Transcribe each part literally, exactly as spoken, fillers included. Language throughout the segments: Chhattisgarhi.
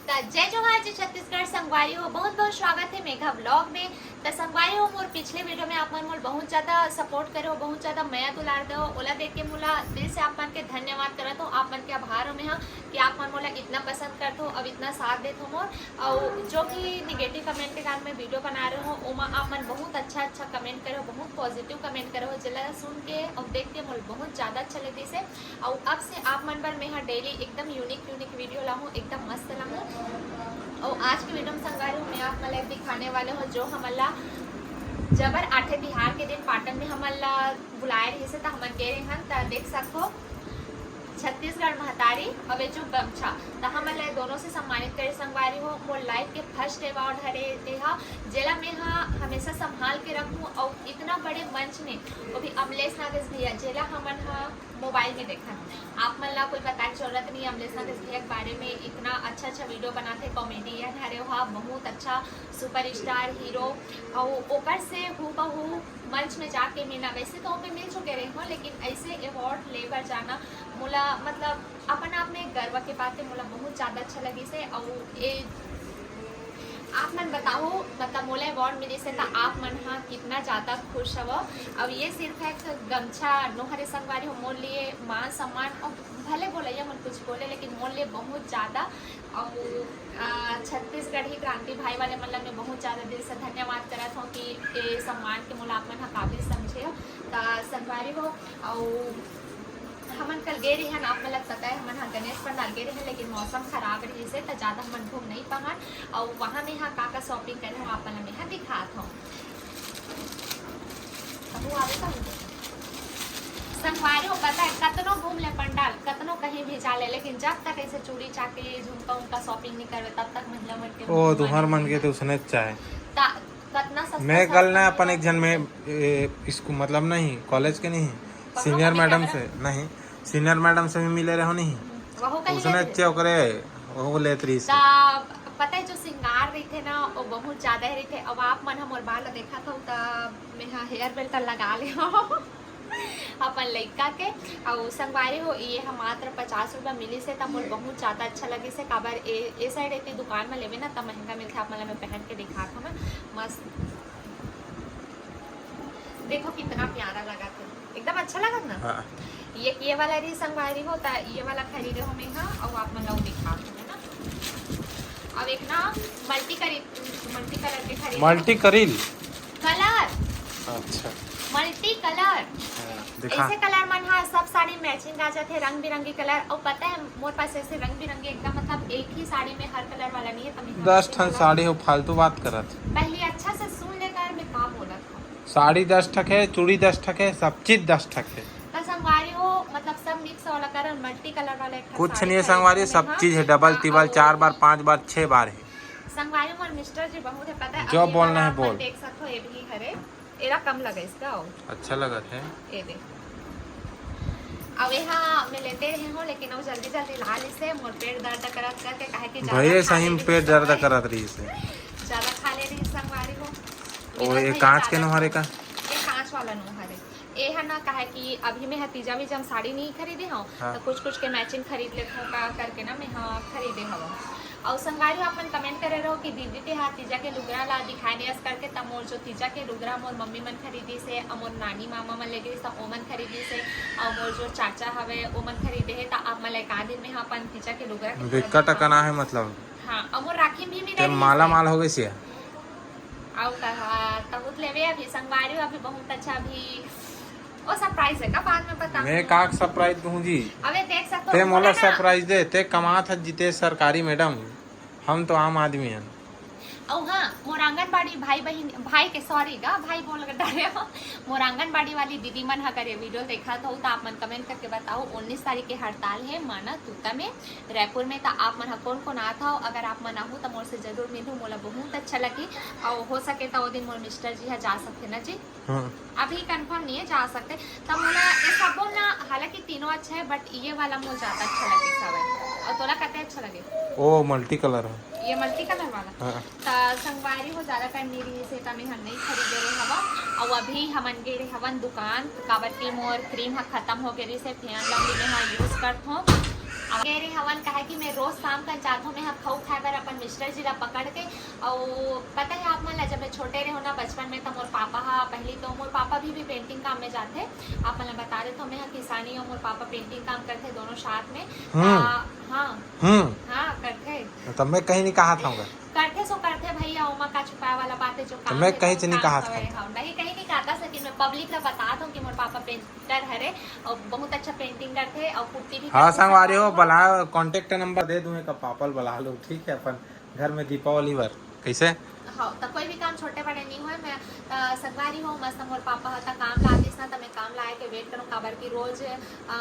त जय जोहार, जय छत्तीसगढ़ संगवारी हो, बहुत बहुत स्वागत हे मेघा vlog में। त संगवारी हो, मोर पिछले video में आप मन मोला बहुत ज्यादा support करे हो, बहुत ज्यादा मया दुलार दे हो, ओला देख के मोला दिल से आप मन के धन्यवाद करत हो, आप मन के आभार हो मेहा कि आप मन मोला इतना पसंद करत हो, अब इतना साथ देत हो मोर। अउ जो भी negative comment के कारण मैं video बना रहे हो, ओमा आप मन बहुत अच्छा अच्छा comment करे हो, बहुत positive comment करे हो, जेला सुन के अउ देख के मोला बहुत ज्यादा अच्छा लगिस हे। अउ अब से आप मन बर मैं ह daily एकदम unique unique video लाहूँ, एकदम मस्त लाहूँ। अउ आज के video में संगवारी हो, मैं आप मन ला दिखाने वाले हो जो हमन ला जबर आठे तिहार के दिन पाटन में हमन ला बुलाए रहिस हे, त हमन गे रहे हन, त देख सकथो छत्तीसगढ़ महतारी अउ ये जो गमछा, त हमन ला ये दोनों से सम्मानित करे संगवारी हो। मोर life के first award हरे ये ह, जेला मैं ह हमेशा संभाल के रखूँ। अउ इतना बड़े मंच में वो भी अमलेश नागेश भैया, जेला हमन ह मोबाइल में देखन। आप मन ला कोई बताए के जरूरत नहीं, अमलेश नागेश भैया के बारे में इतना अच्छा अच्छा video बनाथे, comedian हरे हा, बहुत अच्छा superstar hero। अउ ओकर से हूबहू मंच में जाके मिलना, वैसे तो ओपे मिल चुके रहे हो, लेकिन ऐसे award ले बर जाना मोला, मतलब, अपन आप में गर्व के बात है, मोला बहुत ज्यादा अच्छा लगिस हे। अउ ये आप मन बताओ, मतलब, मोला award मिलिस हे, त आप मन ह कितना ज्यादा खुश हवो। अब ये सिर्फ एक गमछा नो हरे संगवारी हो, मोर लिए मान सम्मान, अउ भले बोलैया मन कुछ बोले, लेकिन मोर लिए बहुत ज्यादा। अउ, अ, छत्तीसगढ़ी क्रांति भाई वाले मन ला मैं बहुत ज्यादा दिल से धन्यवाद करत हूँ कि ये सम्मान के मोला आप मन ह काबिल समझे हो। त संगवारी हो, अउ हमन कल गे रहिन, आप मन ल पता है, हमन ह गणेश पंडाल गे रहिन, लेकिन मौसम खराब रहिस हे, त ज्यादा हमन घूम नहीं पाहन। अउ वहाँ में ह का का shopping करे हो, आप मन ल मैं ह दिखात हूँ। अबू आवे का होगे? संगवारी हो, पता है, कतनो घूम ले पंडाल, कतनो कहीं भी जा ले, लेकिन जब तक ऐसे चूड़ी चाके, झुमका उमका shopping नहीं करवे, तब तक महिला मन के ओ, मन तुहर मन के तो उसने चाहे। ता-, कतना सस्ता मैं सस्ता कल ना अपन मिलत एक झन में, हे। ए, इसको मतलब नहीं, college के नहीं, कहाँ senior वाली madam camera? से, नहीं, senior madam से भी मिले रहो नहीं। वहू कहीं उसने लेत रहे? अच्छे ओकरे, वो लेत रही से। ता पता है, जो सिंगार रहिथे ना, वो बहुत ज्यादा ही रहिथे। अब आप मन ह मोर बाल ला देखत हव, त मैं ह hair belt लगा ले हव अपन लइका के। अउ संगवारी हो, ये ह मात्र पचास रुपया मिलिस हे, त मोर बहुत ज्यादा अच्छा लगिस हे। काबर ए, ए side एती दुकान में लेबे ना, त महंगा मिलथे। आप मन ला मैं पहन के दिखात हव ना, मस्त। देखो कितना प्यारा लगत हे, एकदम अच्छा लगत ना। हाँ। ये, ये वाला रही संगवारी हो, त ये वाला खरीदे हो मैं ह, अउ आप मन ला वो दिखात हव ना। अब एक ना multi करी, multi colour के खरीदे हो। Multi करील? Colour। अच्छा। Multi colour। हाँ, दिखा। ऐसे colour मन ह सब साड़ी matching आ जाथे, रंग बिरंगी colour। अउ पता है, मोर पास ऐसे रंग बिरंगी एकदम, मतलब, एक ही साड़ी में हर colour वाला नहीं है, त मैं दस ठन वाला साड़ी हो, फालतू बात करत। पहले अच्छा से सुन लेकर मैं का बोलत हूँ। साड़ी दस ठक है, चूड़ी दस ठक है, सब चीज दस ठक है। त संगवारी हो, मतलब, सब mix वाला colour, multi colour वाला एक ठो कुछ साड़ी नहीं है खरीदे संगवारी, हूँ सब मैं, चीज है, हाँ। Double, हाँ, triple, अउ चार बार, पांच बार, छह बार है। संगवारी, मोर mister जी बहुत है, पता है, जो अब ये बोलना वाला है आप मन बोल। देख सकते हो, ये भी हरे, एला कम लगा इसका, आओ। अच्छा लगत है। ये दे। अब यहाँ मैं लेते रहे हूँ, लेकिन वो जल्दी जल्दी ला ली से, मोर पेट दर्द करत करके, काहे कि ज्यादा भैया खा सही ले में रही पेट दर्द संगवारी। करत रही से। ज्यादा खा ले रही संगवारी हो। ओ, ये ये तो भैया कांच के ज्यादा नोहरे खा-, का? ये कांच वाला नोहरे। ए ह ना, काहे कि अभी मैं ह तीजा वीजा म साड़ी नहीं खरीदे हव, हाँ। त कुछ कुछ के matching खरीद लेथव का करके ना मैं ह खरीदे हव। अउ संगवारी हो, आप मन comment करे रहो कि दीदी ते ह तीजा के लुगरा ला दिखाए नइ अस करके, त मोर जो तीजा के लुगरा मोर मम्मी मन खरीदिस हे, अउ मोर नानी मामा मन ले गिस त ओमन खरीदिस हे, अउ मोर जो चाचा हवे ओमन खरीदे हे, त आप मन ला एक आध दिन में ह अपन तीजा के लुगरा के पूरा बेक्का दिखाहूँ। टकना है मतलब। हाँ, अउ मोर राखी भी मिले ते रहिस माला हे। माल हो गइस हे। अउ कहा, तबूत लेवे अभी संगवारी हो, अभी बहुत अच्छा, अभी वो surprise है का, बाद में पता। मैं का surprise दूं जी? अबे देख सकते हो, ते मोला बोला ना। Surprise दे, ते कमात हस जितेश सरकारी madam, हम तो आम आदमी हन। अउ हाँ, मोर आंगनबाड़ी भाई बहिन, भाई के, sorry गा, भाई बोल के डारे हो, मोर आंगनबाड़ी वाली दीदी मन ह करे video देखत हो, त आप मन comment करके बताओ, उन्नीस तारीख के हड़ताल है माना तूता में, रायपुर में, त आप मन ह कोन कोन आत हव? अगर आप मन आहू त मोर से जरूर मिलहू, मोला बहुत अच्छा लगही। अउ हो सके त ओ दिन मोर mister जी ह जा सकथे ना जी। हाँ। अभी confirm नहीं है, जा सकथे। त मोला ये सबो ना, हालांकि तीनों अच्छा है, but ये वाला मोर ज्यादा अच्छा लगे हवे। अउ तोला कते अच्छा लगे? ओ multi colour है। ये multi colour वाला? हाँ। त संगवारी हो, ज्यादा time नहीं रही से, त मैं ह नहीं खरीदे रहे हवा। अउ अभी हमन गे रहे हवन दुकान, काबर कि मोर cream ह खत्म हो गे रही से, Fair Lovely में ह use करथों। गे रे हवन, काहे कि मैं रोज शाम कन जाथों, मैं ह खऊ खाए बर अपन मिस्टर जी ला पकड़ के। अउ पता है आप मन ला, जब मैं छोटे रहे ना बचपन में, तो मोर पापा हा, पहली तो मोर पापा भी, भी पेंटिंग काम में जाथे। आप मन ला बता देथों, मैं ह किसानी अउ मोर पापा पेंटिंग काम करथे दोनों साथ में। हम्म। ता-, हाँ। हम्म। हाँ, करथे। तब मैं कहीं नहीं कहा था। करथे सो करथे भैया, ओमा का छुपाए वाला बात है, जो तो काम मैं है, कहीं तो से नहीं काम कहा था। हवे। हाँ, नहीं, कहीं नहीं कहा था, लेकिन मैं पब्लिक ला बता दूं कि मोर पापा पेंटर हरे और बहुत अच्छा पेंटिंग करथे और पुट्टी भी हाँ, करथे, संगवारी हो, संगवारी हो। बला, कॉन्टैक्ट नंबर दे दूं, एक पापा ला बला लो, ठीक है, अपन घर में दीपावली बर, कैसे? हाँ, तो कोई भी काम छोटे बड़े नहीं होए। मैं, अ, संगवारी हो, मस्त मोर पापा ह त काम ला दिस ना, त मैं काम ला आए के वेट करूँ, काबर कि रोज, अ,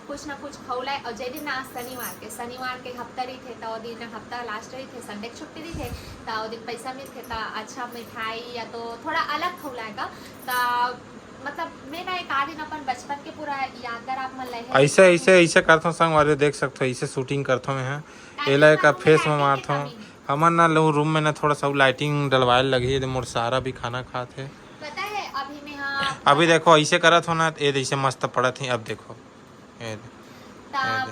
कुछ ना कुछ खऊ लाए। और जे दिन ना शनिवार के, शनिवार के हफ्ता रहिथे, त ओ दिन हफ्ता लास्ट रहिथे, संडे के छुट्टी रहिथे, त ओ दिन पैसा मिलथे, त अच्छा मिठाई या तो थोड़ा अलग खऊ लाए का, त मतलब मैं ना एक आध दिन अपन बचपन के पूरा यादगार आप मन ला ऐसे, ऐसे, ऐसे करथों संगवारी, देख सकथो, ऐसे शूटिंग करथों मैं, हाँ। एला एक फेस में मारथों। हमन ना लो रूम में ना थोड़ा सा लाइटिंग डलवाए लगही, एदे मोर सारा भी खाना खात हे। पता है, अभी मैं, हाँ, अभी देखो, ऐसे करत हो ना, ये जैसे मस्त पड़त ही। अब देखो, ये दे, ता-, ये दे।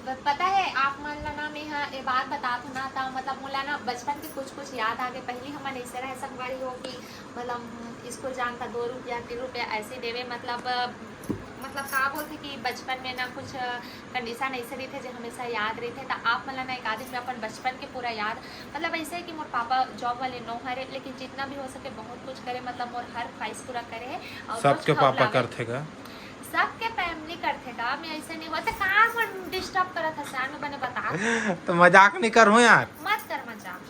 प-, पता है, आप मन ला ना, मैं हा, ये बात बतात हूँ ना, ता मतलब मोला ना बचपन के कुछ-कुछ याद आ गए। पहली हमन ऐसे रहे संगवारी हो कि मतलब स्कूल जान का दो रुपया, तीन रुपया ऐसे देवे, मतलब, मतलब का बोलथे कि बचपन में ना कुछ कंडीशन ऐसे रहिथे, जो हमेशा याद रहिथे। त आप मन ला ना एक आध दिन में अपन बचपन के पूरा याद, मतलब ऐसे है कि मोर पापा जॉब वाले नो हरे, लेकिन जितना भी हो सके बहुत कुछ करे, मतलब मोर हर ख्वाहिश पूरा करे है। और सबके रोज पापा खवलावे। करथे का? सबके फैमिली करथे का? मैं ऐसे नहीं बोलते, कहाँ मन डिस्टर्ब करत हस यार, मैं बने बता। तो मजाक नहीं करूँ यार। मत कर मजाक।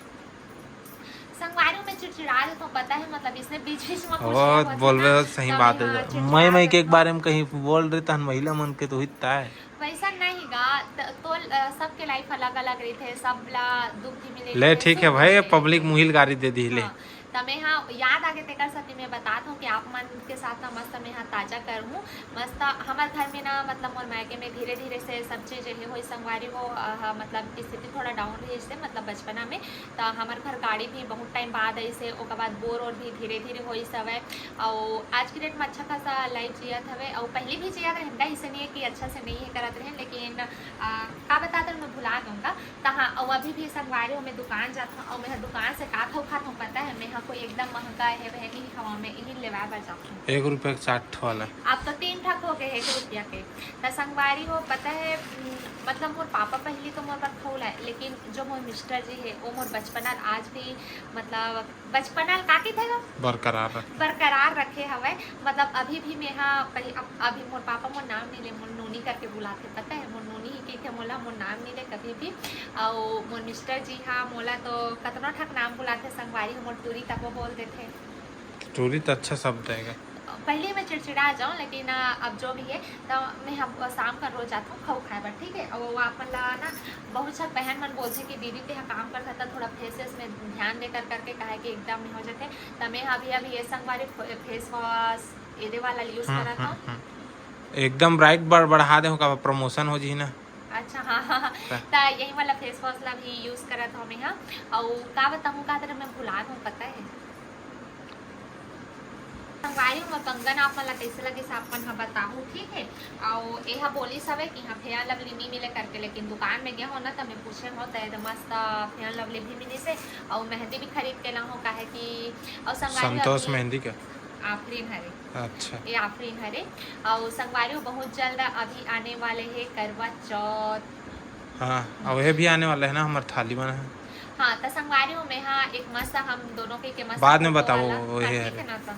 संगवारी में चिड़चिड़ा दे तो पता है, मतलब इसने बीच बीच में कुछ ओ, नहीं बोलते बोलबे ना, हो, सही तो बात मैं है। हाँ, मैं, चिड़चिड़ा मैं के एक जाती हूँ। बारे में कहीं बोल रहे तहन महिला मन के तो हित है। वैसा नहीं गा, त-, तो, अ, सबके लाइफ अलग-अलग रहिथे, सब ला दुख भी मिले ले, रहिथे, ठीक है सुख भी भाई, मिले पब्लिक रहिथे। मुहिल गारी दे दी ले। हाँ, त मैं हाँ, याद आगे तेकर सेती मैं बतात हूँ कि आप मन के साथ ना मस्त मैं हाँ ताजा कर हूँ। मस्त हमर घर में ना, मतलब मोर मायके में धीरे-धीरे से सब चीज ये होई संगवारी हो, अ, ह-, मतलब स्थिति थोड़ा डाउन रही से, मतलब बचपना में, त हमर घर गाड़ी भी बहुत टाइम बाद आइस हे, ओकर बाद बोर ओर भी धीरे-धीरे होइस हवय। अउ आज के डेट में अच्छा खासा लाइफ जियत हवय, अउ पहिली भी जियत रहेन गा, अइसे नइ हे कि अच्छा से नइ हे करत रहेन, लेकिन, आ, का बतात रहेन, मैं भुला गंव गा। त हाँ, अउ अभी भी संगवारी हो, मैं दुकान जात हंव, अउ मैं ह दुकान से का खाहूं, पता हे, मैं ह कोई एकदम महंगा हे, वह नइ खाहूं, मैं इही लेवाय बर जात हंव। एक रुपया के चार ठो वाला। अब तो तीन ठक हो गए हे एक रुपया के। त संगवारी हो, पता हे, उम, मतलब मोर पापा पहिली तो मोर बर खऊ लाए, लेकिन जो मोर मिस्टर जी हे, वो मोर बचपना आज भी, मतलब बचपना ल का कहिथे गा? बरकरार रखे। बरकरार रखे हवय। मतलब अभी भी मेहा पहि-, अब-, अभी मोर पापा मोर नाम नइ ले, मोर नोनी करके बुलाथे, पता हे? मोर नोनी ही कहिथे मोला, मोर नाम नइ ले कभी भी। अउ मोर मिस्टर जी हा मोला तो कतनो ठक नाम बुलाथे, संगवारी हो, मोर टूरी तक वो बोल देथे। टूरी तो अच्छा शब्द हे गा। पहिली मैं चिड़चिड़ा जाऊँ, लेकिन, अ, अब जो भी हे, त मैं ह शाम का रोज जाथंव खऊ खाए बर, ठीक हे। अउ वो आप मन ला ना, बहुत झन बहन मन बोलथे कि दीदी तेहा काम करथस त थोड़ा फेस वेस में ध्यान दे कर करके, काहे कि एकदम नइ हो जाथे। त मैं ह अभी, अभी ये संगवारी फे-, फेस वॉश एदे वाला यूज हम्म, करत हम्म, हंव। हम्म। एकदम ब्राइट बढ़-, बढ़ा दे हो का, प्रमोशन हो जी ना। अच्छा, हाँ, हाँ, हाँ। का? त यही वाला फेस वॉश ला भी यूज करत हंव मैं ह। अउ का बताहूँ, का तरह मैं भुला गंव, पता हे? संगवारी हो, मोर कंगन आप मन ला कइसे लगिस, आप मन ह बताहू, ठीक हे। अउ एहा बोलिस हवे कि इहाँ Fair Lovely नइ मिले करके, लेकिन दुकान में गे हंव ना, त मैं पूछे हंव, त एदे मस्त Fair Lovely भी मिलिस हे, अउ मेहंदी भी खरीद के लाहूँ, काहे कि, अउ संगवारी हो, संतोष अभी मेहंदी का? आफरीन हरे। अच्छा। ये आफरीन हरे। अउ संगवारी हो, बहुत जल्द अभी आने वाले हे करवा चौथ। हाँ, अउ ये भी आने वाला हे ना, हमर थाली बना हे। हाँ, त संगवारी हो, मैं हा एक मस्त, हम दोनों के, के मस्त बाद में photo बताओ, वाला। वो ये हाँ, है। ठीक हे ना, त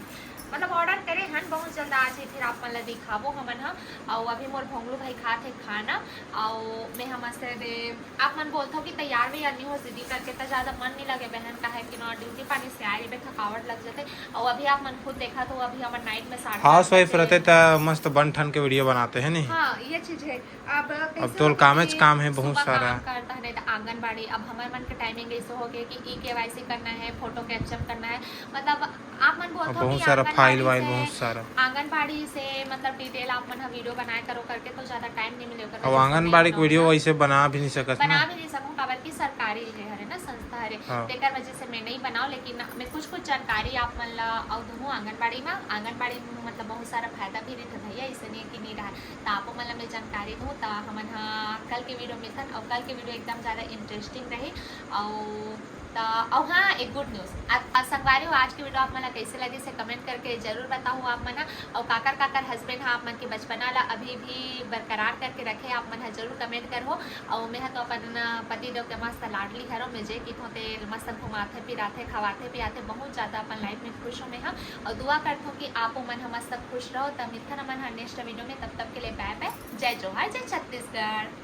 मतलब ऑर्डर करे हन, बहुत जल्द आ जाही, फिर आप मन ला दिखाबो हमन हा। अउ अभी मोर भोंगलू भाई खात हे खाना, अउ मैं हा मस्त दे, आप मन बोलथव कि तैयार वैयार नइ हो दीदी करके, त ज्यादा मन नइ लगे बहन, काहे कि ना ड्यूटी पानी से आए रहिबे, थकावट लग जाथे। अउ अभी आप मन खुद देखत हो, अभी हमर नाइट में साढ़े आठ हाउस वाइफ बजे। रहते त मस्त बन ठन के वीडियो बनाते हैं, नहीं? हाँ, ये चीज हे। अब अब कैसे तोल होता कामे च कि काम हे बहुत सुबह सारा। काम करता है, नहीं तो आंगनबाड़ी, अब हमर मन के टाइमिंग ऐसे हो गया कि ई केवाईसी करना है, फोटो कैप्चर करना है, मतलब आप मन बोलते अब हो बहुत कि सारा आंगनबाड़ी फाइल वाइल से, बहुत सारा। आंगनबाड़ी से मतलब डिटेल आप मन ह वीडियो बनाए करो करके तो ज्यादा टाइम नहीं मिले, ओकर अब वजह से आंगनबाड़ी मैं के वीडियो ना वैसे बना भी नहीं सकत बना ना। भी नहीं सकूँ, का पर की सरकारी ये हरे ना संस्था हरे, हाँ। तेकर वजह से मैं नहीं बनाओ, लेकिन मैं कुछ कुछ जानकारी आप मन ला अउ दूहूँ आंगनबाड़ी में। आंगनबाड़ी में मतलब बहुत सारा फायदा भी रहिथे भैया, ऐसे नहीं कि नहीं रहा। तो आपो मन ला मैं जानकारी दूँ, तो हमन हा कल के वीडियो मिलथन, और कल के वीडियो एकदम ज़्यादा इंटरेस्टिंग रही। और तो और हाँ, एक गुड न्यूज़। संगवारी हो, आज की वीडियो आप मन ला कैसे लगी से कमेंट करके जरूर बताओ आप मन हा। और काकर काकर हस्बैंड हा आप मन के बचपना ला अभी भी बरकरार करके रखे, आप मन हा जरूर कमेंट करहो। और मैं हा तो अपन पति देव के मस्त लाडली हरो, मैं जे किथों ते मस्त घुमाथे फिराथे खवाथे पियाथे, बहुत ज़्यादा अपन लाइफ में खुश हो मैं हा। और दुआ करथों कि आपो मन हा मस्त खुश रहो। तब मिलथन हमन हा नेक्स्ट वीडियो में, तब तक के लिए बाय बाय, जय जोहार, जय छत्तीसगढ़।